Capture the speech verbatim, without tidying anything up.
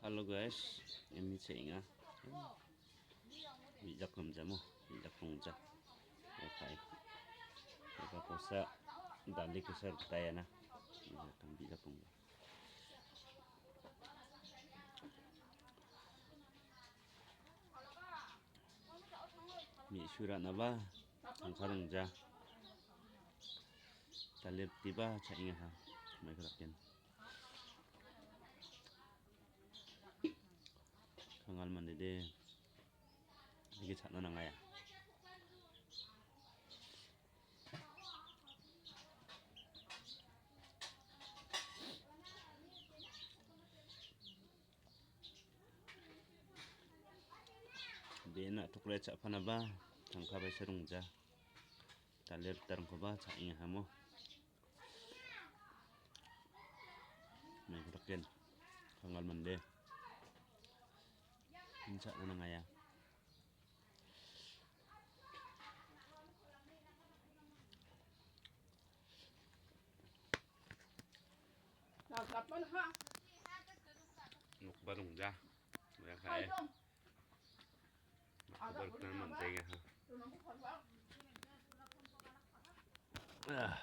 Hello guys, ini cha·enga. Bijak namjamo, bijak rongja. Oke. Eka kosa, dali kosa rutayana. Bijak rongja. Mi·sura naba, tangka rongja. Talir tiba cha·enga ha, mai kerakin. Kangal mande de. Ike cha·na nangaya. Be na·tokre cha·panaba tangka baisa rongja. Talir tarangkoba cha·enga hamo. Mai kerakin. Kangal mande. Ini cha·na nangaya. Nokba rongja. Ya, kae. Nokba rongja mantaiga, ha. Ah.